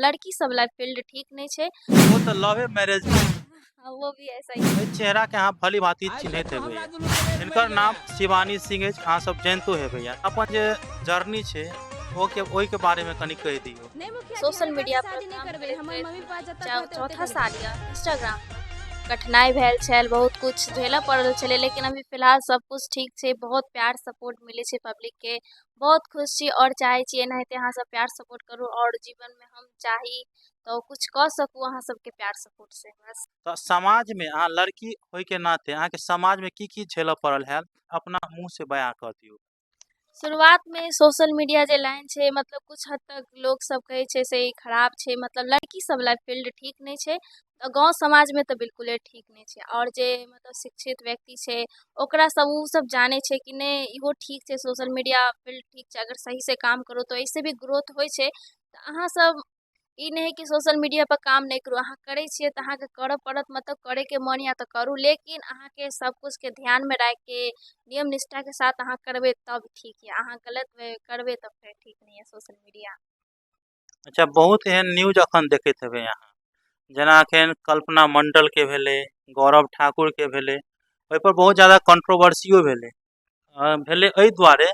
लड़की सब ला फील्ड ठीक नहि छै। वो तऽ लवे मैरिज। हाँ, वो भी ऐसा ही। एहि चेहरा के अहाँ भली भांति चिन्हैत हेबै। हिनकर नाम शिवानी सिंह अछि, अहाँ सब जनितो हेबै। अपन जे जर्नी छै ओके ओहिके बारे में कनि कहि दियौ। सोशल मीडिया पर काम करैत चौथा साल यऽ इंस्टाग्राम पर कठिनाइ भेल छल, बहुत कुछ झेलऽ पड़ल छलै, लेकिन अभी फिलहाल सब कुछ ठीक छै। बहुत प्यार सपोर्ट मिलै छै पब्लिकके, बहुत खुश छी आओर चाहै छी एनाहिते अहाँ सब प्यार सपोर्ट करू आओर जीवनमे हम चाही तऽ कुछ कऽ सकू अहाँ सबके प्यार सपोर्ट से बस। तऽ समाजमे अहाँ लड़की होइके नाते अहाँके समाजमे की की झेलऽ पड़ल हैत, अपना मुँहसँ बयाँ कऽ दियौ। शुरुआतमे सोशल मीडिया जे लाइन छै, मतलब कुछ हद तक लोक सब कहै छै से ई खराब छै, मतलब लड़की सब ला फील्ड ठीक नहि छै, तऽ गाँव समाजमे तऽ बिल्कुले ठीक नहि छै। आओर जे मतलब शिक्षित व्यक्ति छै ओकरा सब ओ सब जानै छै कि नहि, इहो ठीक छै, सोशल मीडिया फील्ड ठीक छै, अगर सहीसँ काम करू तऽ एहिसँ भी ग्रोथ होइ छै। तऽ अहाँ सब ई नहि हइ कि सोशल मीडियापर काम नहि करू। अहाँ करै छियै तऽ अहाँके करऽ पड़त, मतलब करैके मोन यऽ तऽ करू, लेकिन अहाँके सबकिछुके ध्यानमे राखिके नियम निष्ठाके साथ अहाँ करबै तब ठीक यऽ। अहाँ गलत करबै तऽ फेर ठीक नहि यऽ सोशल मीडिया। अच्छा, बहुत एहन न्यूज अखन देखैत हेबै अहाँ, जेना अखन कल्पना मण्डलके भेलै, गौरव ठाकुरके भेलै, ओहिपर बहुत ज्यादा कंट्रोवर्सियो भेलै। भेलै एहि दुआरे,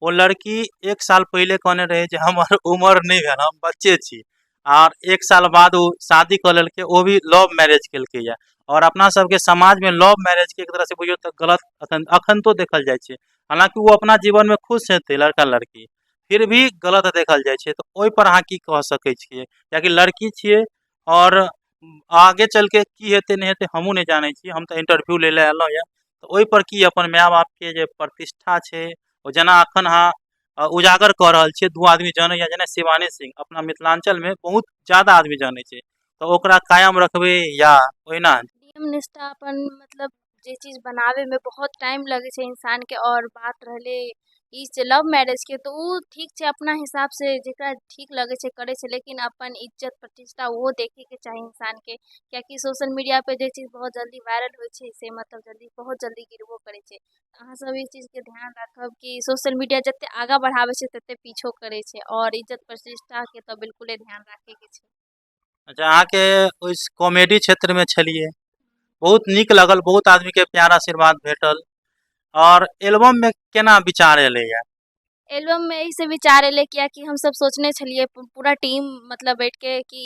ओ लड़की एक साल पहिले कहने रहै जे हमर उमर नहि भेल, हम बच्चे छी, आर एक साल बाद ओ शादी कऽ लेलकै, ओ भी लव मैरेज केलकैए। आओर अपना सबके समाजमे लव मैरेजके एक तरहसँ बुझियौ तऽ गलत अखन अखन तो देखल जाइ छै। हालाँकि ओ अपना जीवनमे खुश हेतै लड़का लड़की, फिर भी गलत देखल जाइ छै। तऽ ओहिपर अहाँ की कह सकै छियै? कियाकि लड़की छियै आओर आगे चलके की हेतै नहि हेतै हमहूँ नहि जानै छी, हम तऽ इंटरव्यू लै लए एलहुँ यऽ। तऽ ओहिपर की अपन माय बापके जे प्रतिष्ठा छै, ओ जेना अखन अहाँ उजागर कऽ रहल छियै, दू आदमी जानैए, जेना शिवानी सिंह अपना मिथिलाञ्चलमे बहुत ज्यादा आदमी जानै छै, तऽ ओकरा कायम रखबै या ओहिना? नियम निष्ठा अपन मतलब जे चीज बनाबैमे बहुत टाइम लगै छै इंसानके। आओर बात रहलै ई जे लव मैरेजके, तऽ ओ ठीक छै, अपना हिसाबसँ जकरा ठीक लगै छै करै छै, लेकिन अपन इज्जत प्रतिष्ठा ओहो देखैके चाही इंसानके, किएकि सोशल मीडियापर जे चीज बहुत जल्दी वायरल होइ छै से मतलब जल्दी बहुत जल्दी गिरबो करै छै। अहाँसब ई चीजके ध्यान राखब कि सोशल मीडिया जते आगाँ बढ़ाबै छै तते पीछो करै छै, आओर इज्जत प्रतिष्ठाके तऽ बिल्कुले ध्यान राखैके छै। अच्छा, अहाँके ओहि कॉमेडी क्षेत्रमे छलियै, बहुत नीक लगल, बहुत आदमीके प्यार आशीर्वाद भेटल, आओर एल्बममे केना विचार एलैए? एल्बममे एहिसँ विचार एलै किएकि हमसब सोचने छलियै पूरा टीम मतलब बैठिके कि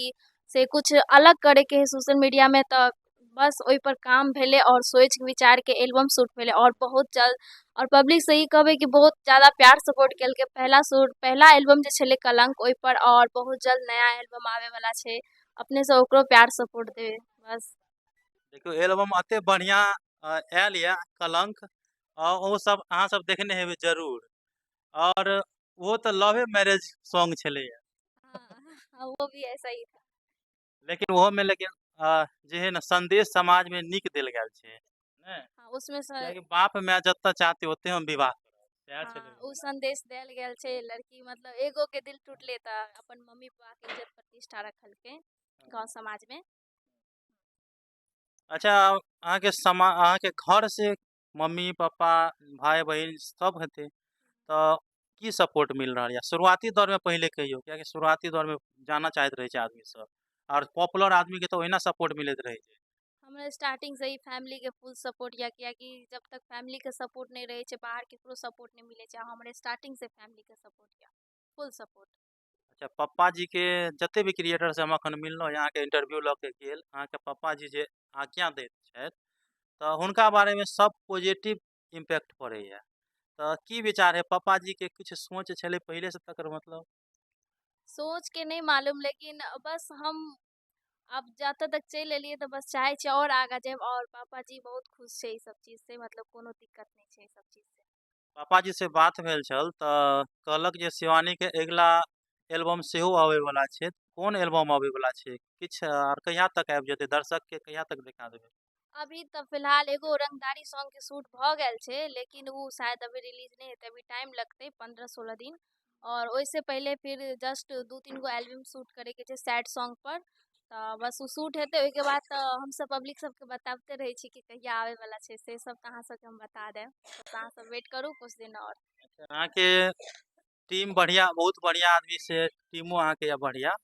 से किछु अलग करैके हइ सोशल मीडियामे, तऽ बस ओहिपर काम भेलै आओर सोचि विचारिके एल्बम शूट भेलै। आओर बहुत जल्द आओर पब्लिकसँ ई कहबै कि बहुत ज्यादा प्यार सपोर्ट केलकै पहिला शूट, पहिला एल्बम जे छलै कलङ्क ओहिपर। आओर बहुत जल्द नया एल्बम आबैवला छै, अपनेसँ ओकरो प्यार सपोर्ट देबै बस। देखियौ, एल्बम एते बढ़िआँ आयल यऽ कलङ्क, आ ओ सब अहाँ सब देखने हेबै जरूर, आओर ओहो तऽ लवे मैरेज सॉन्ग छलैए। हाँ, वो भी ऐसा ही था। लेकिन ओहोमे लेकिन जे है ने सन्देश समाजमे नीक देल गेल छै ने। हाँ, उसमे कियाकि बाप माय जतऽ चाहते ओते हम विवाह करब, सएह छलै। ओ सन्देश देल गेल छै। लड़की मतलब एगो के दिल टूटलै तऽ अपन मम्मी पापाके इज्जत प्रतिष्ठा रखलकै गाँव समाजमे। अच्छा, अहाँके समा अहाँके घर से मम्मी पापा भाय बहिन सब हेतै, तऽ की सपोर्ट मिल रहल यऽ शुरुआती दौरमे? पहिले कहियौ, कियाकि शुरुआती दौरमे जाना चाहैत रहै छै आदमी सब, आओर पॉपुलर आदमीके तऽ ओहिना सपोर्ट मिलैत रहै छै। हमरा स्टार्टिंगसँ ही फैमिलीके फुल सपोर्ट यऽ, किएकि जब तक फैमिलीके सपोर्ट नहि रहै छै बाहर ककरो सपोर्ट नहि मिलै छै। हमर स्टार्टिंगसँ फैमिलीके सपोर्ट यऽ, फुल सपोर्ट। अच्छा, पप्पा जीके जते भी क्रिएटर से हम अखन मिललहुँ, अहाँके इंटरव्यू लऽ के गेल, अहाँके पप्पा जी जे आज्ञा दैत छथि तऽ हुनका बारेमे सब पॉजिटिव इम्पैक्ट पड़ैया, तऽ की विचार है पप्पा जी के? किछु सोच छलै पहिलेसँ तकर मतलब? सोचके नहि मालूम, लेकिन बस हम आब जतऽ तक चलि एलियै तऽ बस चाहै छियै आओर आगाँ जायब, आओर पापाजी बहुत खुश छै ई सब चीजसँ, मतलब कोनो दिक्कत नहि छै ई सब चीजसँ। पापाजी से बात भेल छल तऽ कहलक जे शिवानीके अगिला एल्बम सेहो आबैवला छै। कोन एल्बम आबैवला छै किछु, आर कहिया तक आबि जेतै, दर्शकके कहिया तक देखा देबै? अभी तऽ फिलहाल एगो रङ्गदारी सॉन्गके शूट भऽ गेल छै, लेकिन ओ शायद अभी रिलीज नहि हेतै, अभी टाइम लगतै 15-16 दिन। आओर ओहिसँ पहिले फिर जस्ट 2-3 गो एल्बम शूट करैके छै सैड सॉन्गपर, तऽ बस ओ शूट हेतै, ओहिके बाद तऽ हमसब पब्लिक सबके बताबिते रहै छी कि कहिया आबैवला छै, से सब तऽ अहाँ सबके हम बता देब। तऽ अहाँ सब वेट करू किछु दिन आओर। अहाँके टीम बढ़िआँ, बहुत बढ़िआँ आदमी से टीमो अहाँके यऽ बढ़िआँ।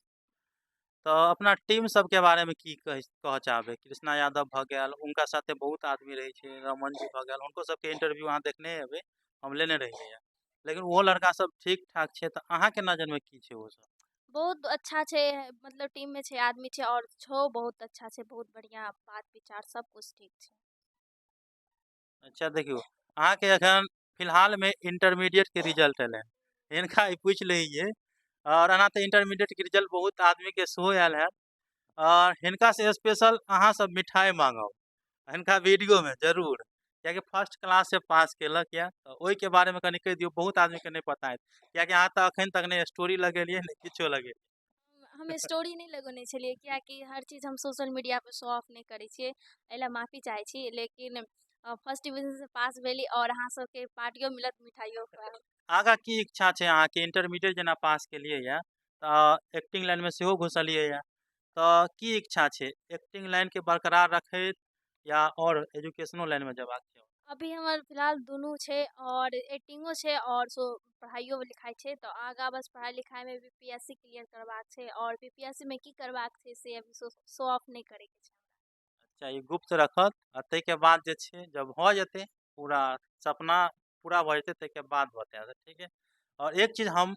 तऽ अपना टीम सबके बारेमे की कहऽ चाहबै? कृष्णा यादव भऽ गेल, हुनका साथे बहुत आदमी रहै छै, रमन जी भऽ गेल, हुनको सबके इंटरव्यू अहाँ देखने हेबै, हम लेने रहियै। लेकिन ओहो लड़का सब ठीक ठाक छै, तऽ अहाँके नजरमे की छै ओ सब? बहुत अच्छा छै, मतलब टीममे छै, आदमी छै आओर छौ बहुत अच्छा छै, बहुत बढ़िआँ बात विचार सब किछु ठीक छै। अच्छा देखियौ, अहाँके एखन फिलहालमे इंटरमीडिएटके रिजल्ट एलै, हिनका ई पूछि लै छियै। आओर एना तऽ इंटरमीडिएटके रिजल्ट बहुत आदमीके सेहो आयल हैत। आओर हिनकासँ स्पेशल अहाँ सब मिठाइ माँगब हिनका वीडियोमे जरूर, कियाकि फर्स्ट क्लाससँ पास केलक यऽ, तऽ ओहिके बारेमे कनि कहि दियौ, बहुत आदमीके नहि पता हैत, कियाकि अहाँ तऽ एखन तक नहि स्टोरी लगेलियै नहि किछो लगेलियै। हम स्टोरी नहि लगौने छलियै, कियाकि हर चीज हम सोशल मीडियापर शो ऑफ नहि करै छियै, एहि लए माफी चाहै छी। लेकिन फर्स्ट डिवीजनसँ पास भेली आओर अहाँ सबके पार्टियो मिलत, मिठाइयो खुआएब। आगाँ की इच्छा छै अहाँके? इंटरमीडिएट जेना पास केलियै यऽ तऽ एक्टिंग लाइनमे सेहो घुसलियै यऽ, तऽ की इच्छा छै, एक्टिंग लाइनके बरकरार रखैत या आओर एजुकेशनो लाइनमे जेबाक छै? अभी हमर फिलहाल दुनू छै, आओर एक्टिंगो छै आओर सो पढ़ाइयो लिखाइ छै। तऽ आगाँ बस पढ़ाइ लिखाइमे B P S C clear करबाक छै, आओर बी पी एस सी मे की करबाक छै से अभी शो ऑफ नहि करैके छै। अच्छा, ई गुप्त रखत आ ताहिके बाद जे छै जब भऽ जेतै, पूरा सपना पूरा भऽ जेतै, ताहिके बाद बतायत, ठीक है। आओर एक चीज हम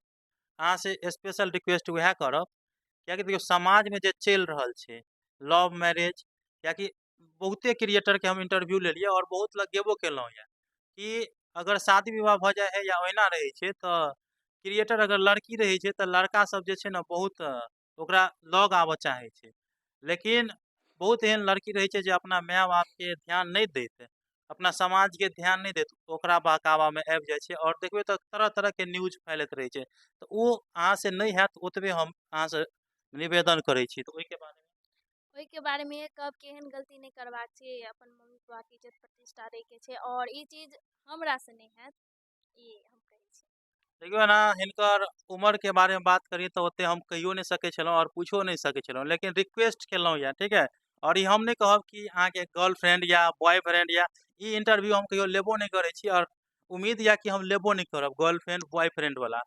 अहाँसँ स्पेशल रिक्वेस्ट उएह करब, कियाकि देखियौ समाजमे जे चलि रहल छै लव मैरेज, कियाकि बहुते क्रिएटरके हम इंटरव्यू लेलियै आओर बहुत लग गेबो केलहुँ यऽ कि अगर शादी विवाह भऽ जाइ है या ओहिना रहै छै तऽ क्रिएटर अगर लड़की रहै छै तऽ लड़का सब जे छै ने बहुत ओकरा लग आबऽ चाहै छै। लेकिन बहुत एहन लड़की रहै छै जे अपना माय बापके ध्यान नहि दैत, अपना समाजके ध्यान नहि दैत, ओकरा बहकावामे आबि जाइ छै। आओर देखबै तऽ तरह तरहके न्यूज फैलैत रहै छै, तऽ ओ अहाँसँ नहि हैत ओतबे हम अहाँसँ निवेदन करै छी, तऽ ओहिके बारेमे? ओहिके बारेमे इएह कहब कि एहन गलती नहि करबाक छै, अपन मम्मी पापाके इज्जत प्रतिष्ठा दैके छै, आओर ई चीज हमरासँ नहि हैत, ई हम कहै छी। देखियौ ने, हिनकर उमरके बारेमे बात करी तऽ ओतेक हम कहियो नहि सकै छलहुँ आओर पुछियो नहि सकै छलहुँ, लेकिन रिक्वेस्ट केलहुँ यऽ, ठीक है। आओर ई हम नहि कहब कि अहाँके गर्लफ्रेंड या बॉयफ्रेंड या, ई इंटरव्यू हम कहियो लेबो नहि करै छी आओर उम्मीद यऽ कि हम लेबो नहि करब गर्लफ्रेंड बॉयफ्रेंड वाला।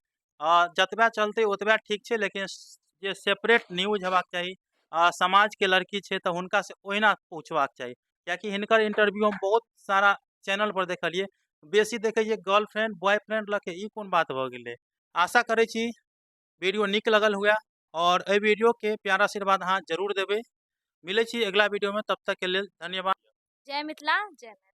जतबा चलतै ओतबा ठीक छै, लेकिन जे सेपरेट न्यूज हेबाक चाही, समाजके लड़की छै तऽ हुनकासँ ओहिना पूछबाक चाही, कियाकि हिनकर इंटरव्यू हम बहुत सारा चैनलपर देखलियै, बेसी देखै छियै गर्लफ्रेंड बॉयफ्रेंड लऽ के, ई कोन बात भऽ गेलै। आशा करै छी वीडियो नीक लगल हुए आओर एहि वीडियोके प्यार आशीर्वाद अहाँ जरूर देबै। मिलै छी अगिला वीडियोमे, तब तकके लेल धन्यवाद। जय मिथिला, जय मैथिली।